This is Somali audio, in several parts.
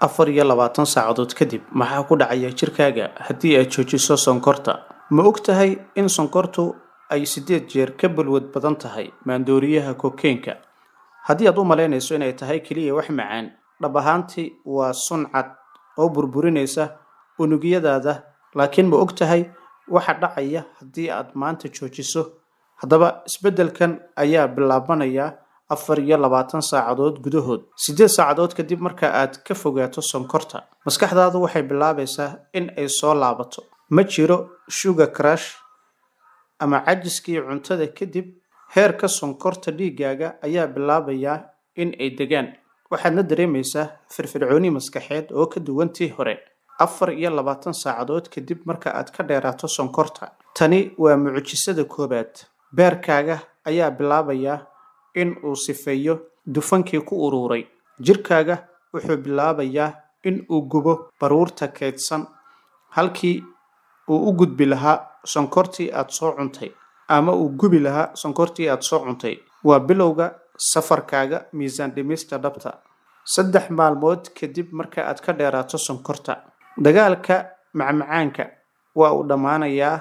24 saacadood kadib, maxaa ku dhacaya jirkaaga haddii aad joojiso sonkorta? Ma ogtahay in sonkortu ay 8 jeer ka balwad badan tahay maandooriyaha kokeynka? Haddii aad u malaynayso inay tahay kaliya wax macaan, dhab ahaantii waa sun cad oo burburinaysa unugyadaada. Laakiin ma ogtahay waxa dhacaya haddii aad maanta joojiso? Haddaba, isbeddelkan ayaa bilaabanaya 24 saacadood gudahood. 8 saacadood kadib marka aad ka fogaato sonkorta, maskaxdaadu waxay bilaabaysaa in ay soo laabato. Ma jiro sugar crash ama caajiskii cuntada kadib. Heerka sonkorta dhiiggaaga ayaa bilaabaya in ay degaan, waxaadna dareemaysaa firfircooni maskaxeed oo ka duwan tii hore. 24 saacadood kadib marka aad ka dheeraato sonkorta, tani waa mucjisada koowaad: beerkaaga ayaa bilaabaya in uu sifeeyo dufankii ku ururay. Jirkaaga wuxuu bilaabayaa in uu gubo baruurta kaydsan halkii uu u gudbi lahaa sonkortii aad soo cuntay ama uu gubi lahaa sonkortii aad soo cuntay. Waa bilowga safarkaaga miisaan dhimista dhabta. 3 maalmood kadib marka aad ka dheeraato sonkorta, dagaalka macmacaanka waa uu dhammaanayaa.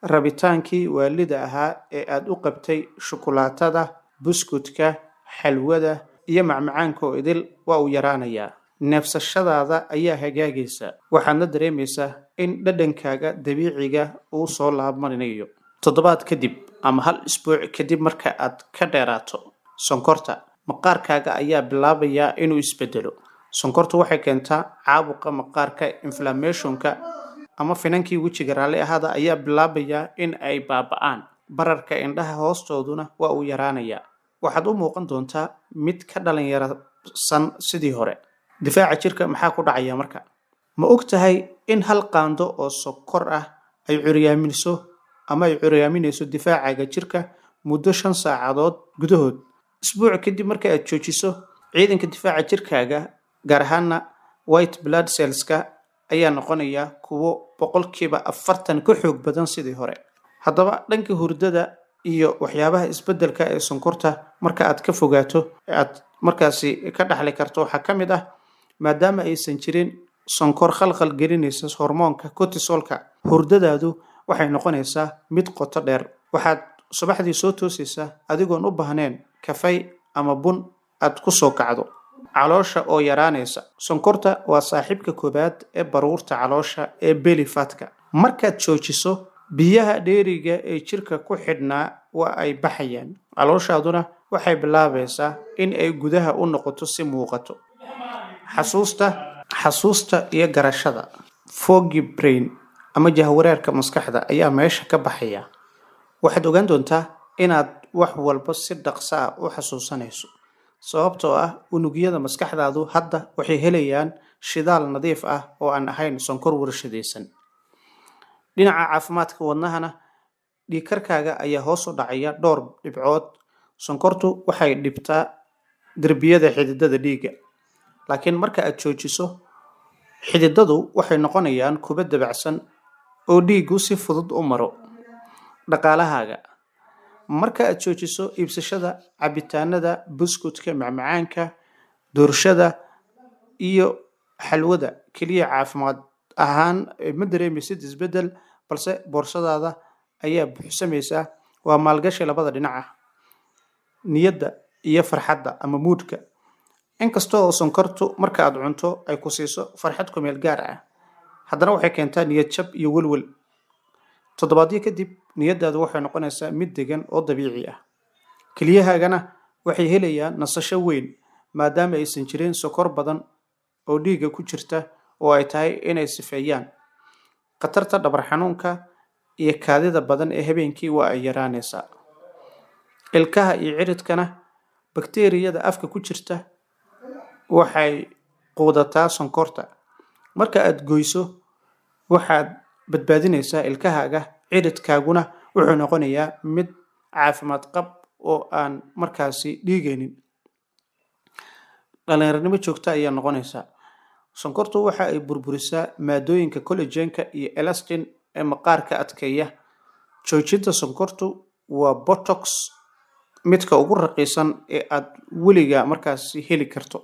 Rabitaankii waalida ahaa ee aad u qabtay shukulaatada, buskutka, xalwada iyo macmacaanka oo idil waa uu yaraanayaa. Neefsashadaada ayaa hagaagaysa, waxaadna dareemaysaa in dhadhankaaga dabiiciga uu soo laabmanayo. Toddobaad kadib ama hal isbuuc kadib marka aad ka dheeraato sonkorta, maqaarkaaga ayaa bilaabaya inuu isbedelo. Sonkortu waxay keentaa caabuqa maqaarka. Inflammationka ama finankii wejiga, raalli ahaada, ayaa bilaabaya in ay baaba'aan. Bararka indhaha hoostooduna waa uu yaraanayaa. Waxaad u muuqan doontaa mid ka dhalinyarsan sidii hore. Difaaca jirka maxaa ku dhacaya marka? Ma og tahay in hal qaando oo sokor ah ay curyaamiso ama ay curyaaminayso difaacaaga jirka muddo 5 saacadood gudahood? Isbuuc kadib marka aad joojiso, ciidanka difaaca jirkaaga, gaar ahaana white blood cellska, ayaa noqonaya kuwo 40% ka xoog badan sidii hore. Haddaba, dhanka hurdada iyo waxyaabaha isbedelka ee sonkorta marka aad ka fogaato aad markaasi ka dhaxli karto waxaa ka mid ah: maadaama aysan jirin sonkor khalkhal gelinaysa hormoonka cortisolka, hurdadaadu waxay noqonaysaa mid qoto dheer. Waxaad subaxdii soo toosaysaa adigoon u baahnayn kafay ama bun aad ku soo kacdo. Caloosha oo yaraanaysa: sonkorta waa saaxiibka koowaad ee baruurta caloosha ee belly fatka. Markaad joojiso, biyaha dheeriga ee jirka ku xidhnaa waa ay baxayaan, calooshaaduna waxay bilaabaysaa in ay gudaha u noqoto si muuqato. Xasuusta iyo garashada: foggy brain ama jahwareerka maskaxda ayaa meesha ka baxaya. Waxaad ogaan doontaa inaad wax walba si dhaqso ah u xasuusanayso, sababtoo ah unugyada maskaxdaadu hadda waxay helayaan shidaal nadiif ah oo aan ahayn sonkor warshadaysan. Dhinaca caafimaadka wadnahana, dhiigkarkaaga ayaa hoos u dhacaya dhowr dhibcood. Sonkortu waxay dhibtaa derbiyada xididada dhiigga, laakiin marka aad joojiso, xididadu waxay noqonayaan kuwo dabacsan oo dhiiggu si fudud u maro. Dhaqaalahaaga: marka aad joojiso iibsashada cabitaanada, buskutka, macmacaanka, doorshada iyo xalwada, keliya caafimaad ahaan ma dareemaysid isbeddel, balse boorsadaada ayaa buuxsamaysa. Waa maalgashi labada dhinac ah. Niyadda iyo farxadda ama moodka: inkasta oo sonkortu marka aad cunto ay ku siiso farxad ku meel gaar ah, haddana waxay keentaa niyad jab iyo welwel. Toddobaadyo kadib, niyadaadu waxay noqonaysaa mid degan oo dabiici ah. Keliyahaagana waxay helayaan nasasho weyn, maadaama aysan jirin sokor badan oo dhiigga ku jirta oo ay tahay inay sifeeyaan. Khatarta dhabar xanuunka iyo kaadida badan ee habeenkii waa ay yaraanaysaa. Ilkaha iyo ciridkana: bakteeriyada afka ku jirta waxay quudataa sonkorta. Marka aad goyso, waxaad badbaadinaysaa ilkahaaga, ciridkaaguna wuxuu noqonayaa mid caafimaad qab oo aan markaasi dhiigaynin. Dhalinyaranimo joogta ayaa noqonaysaa. Sonkortu waxa ay burburisaa maadooyinka collagenka iyo elastin ee maqaarka adkeeya. Joojinta sonkortu waa botox midka ugu raqiisan ee aad weligaa markaasi heli karto.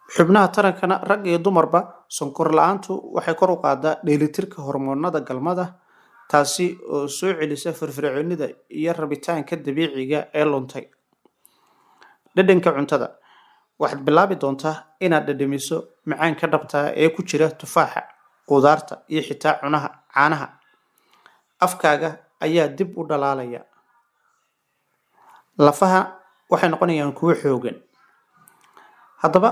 Xubnaha tarankana, rag iyo dumarba, sonkor la-aantu waxay kor u qaadaa dheelitirka hormoonada galmada, taasi oo soo celisa firfircoonida iyo rabitaanka dabiiciga ee luntay. Dhadhanka cuntada: waxaad bilaabi doontaa inaad dhadhamiso macaanka dhabta ah ee ku jira tufaaxa, qudaarta iyo xitaa cunaha caanaha. Afkaaga ayaa dib u dhalaalaya, lafaha waxay noqonayaan kuwo xoogan. Haddaba,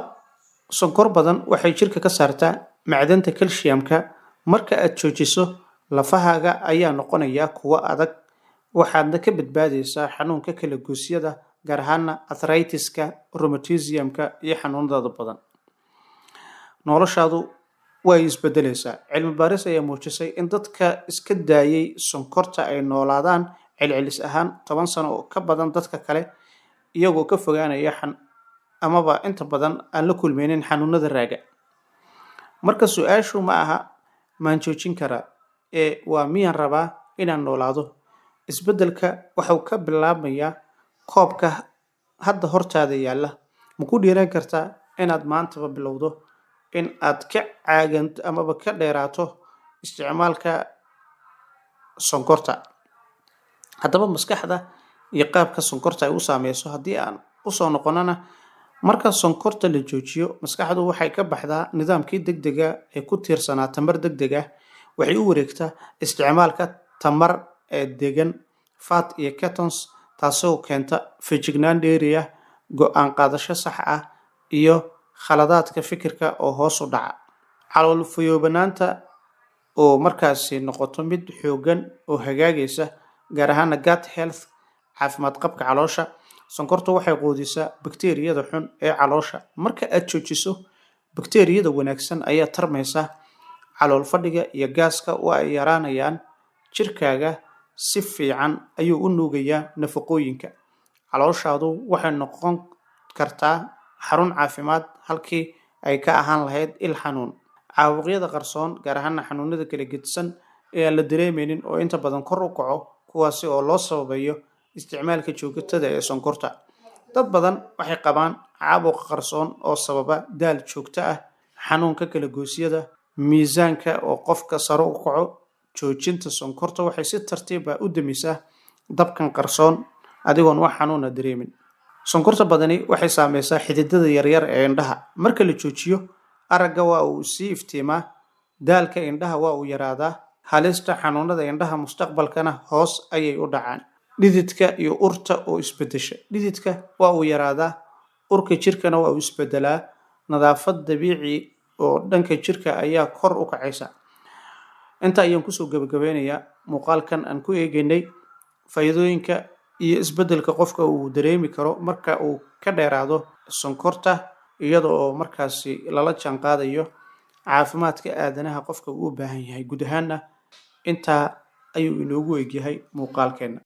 sonkor badan waxay jirka ka saartaa macdanta calcium-ka. Marka aad joojiso, lafahaaga ayaa noqonaya kuwo adag, waxaadna ka badbaadaysaa xanuunka kala-goysyada, gaar ahaana arthritis-ka, rheumatism-ka iyo xanuunada badan. Noloshaadu way isbedelaysaa. Cilmi baaris ayaa muujisay in dadka iska daayay sonkorta ay noolaadaan celcelis ahaan 10 sano oo ka badan dadka kale, iyagoo ka fogaanaya amaba inta badan aan la kulmaynin xanuunada raaga. Marka su-aashu ma aha "Maan joojin karaa?" ee waa "Miyaan rabaa inaan noolaado?" Isbedelka waxuu ka bilaabmayaa koobka hadda hortaada yaalla. Ma ku dhiiran kartaa inaad maantaba bilowdo in aad ka caaganto amaba ka dheeraato isticmaalka sonkorta? Haddaba, maskaxda iyo qaabka sonkorta ay u saameyso haddii aan usoo noqonana, marka sonkorta la joojiyo, maskaxdu waxay ka baxdaa nidaamkii degdega ee ku tiirsanaa tamar degdeg ah. Waxay u wareegtaa isticmaalka tamar ee degan, fat iyo ketones, taasoo keenta feejignaan dheeri ah, go-aan qaadasho sax ah iyo khaladaadka fikirka oo hoos u dhaca. Calool fayoobanaanta oo markaasi noqoto mid xoogan oo hagaagaysa, gaar ahaana gut health, caafimaad qabka caloosha. Sonkortu waxay quudisaa bakteeriyada xun ee caloosha. Marka aad joojiso, bakteeriyada wanaagsan ayaa tarmaysa, calool fadhiga iyo gaaska waa ay yaraanayaan, jirkaaga si fiican ayuu u nuugayaa nafaqooyinka. Calooshaadu waxay noqon kartaa xarun caafimaad halkii ay ka ahaan lahayd il xanuun. Caabuqyada qarsoon, gaar ahaana xanuunada kala gedisan ee aan la dareemeynin oo inta badan kor u kaco, kuwaasi oo loo sababeeyo isticmaalka joogtada ee sonkorta. Dad badan waxay qabaan caabuqa qarsoon oo sababa daal joogto ah, xanuunka kala-goysyada, miisaanka oo qofka sare u kaco. Joojinta sonkorta waxay si tartiib ah u damisaa dabkan qarsoon adigoon wax xanuuna dareemin. Sonkorta badani waxay saameysaa xididada yaryar ee indhaha. Marka la joojiyo, aragga waa uu sii iftiimaa, daalka indhaha waa uu yaraadaa, halista xanuunada indhaha mustaqbalkana hoos ayay u dhacaan. Dhididka iyo urta oo isbedesha: dhididka waa uu yaraadaa, urka jirkana waa uu isbedelaa, nadaafad dabiici oo dhanka jirka ayaa kor u kacaysa. Inta ayaan kusoo gabagabeynayaa muuqaalkan aan ku eegeynay faa'iidooyinka iyo isbedelka qofka uu dareemi karo marka uu ka dheeraado sonkorta, iyada oo markaasi lala jaan qaadayo caafimaadka aadanaha qofka uu u baahan yahay guud ahaana. Intaa ayuu inoogu egyahay muuqaalkeena.